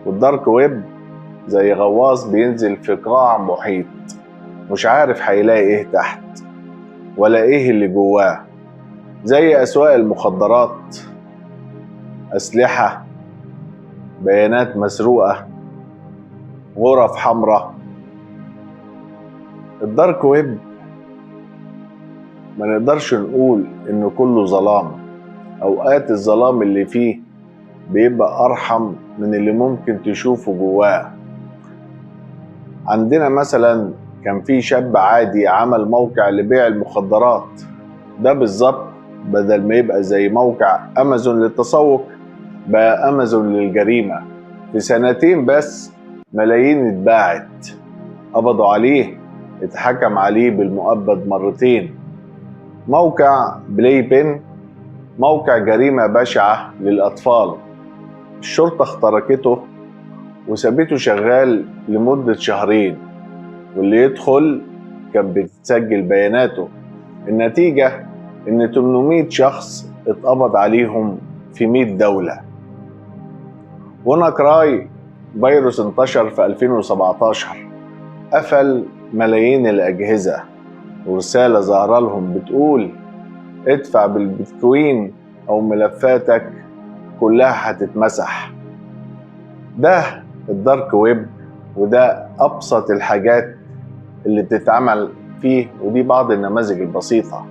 وال dark web زي غواص بينزل في قاع محيط، مش عارف هيلاقي ايه تحت ولا ايه اللي جواه، زي أسواق المخدرات، أسلحة، بيانات مسروقة، غرف حمراء. ال dark web ما نقدرش نقول إنه كله ظلام. أوقات الظلام اللي فيه بيبقى أرحم من اللي ممكن تشوفه جواه. عندنا مثلا كان في شاب عادي عمل موقع لبيع المخدرات، ده بالظبط بدل ما يبقى زي موقع أمازون للتسوق بقى أمازون للجريمة. في سنتين بس ملايين اتباعت، قبضوا عليه، اتحكم عليه بالمؤبد مرتين. موقع Playpen موقع جريمة بشعة للأطفال، الشرطة اخترقته وسابته شغال لمدة شهرين، واللي يدخل كان بتتسجل بياناته. النتيجة إن 800 شخص اتقبض عليهم في 100 دولة. WannaCry فيروس انتشر في 2017، قفل ملايين الأجهزة، ورسالة ظاهرة لهم بتقول ادفع بالبيتكوين أو ملفاتك كلها هتتمسح. ده ال dark web، وده أبسط الحاجات اللي بتتعمل فيه، ودي بعض النماذج البسيطة.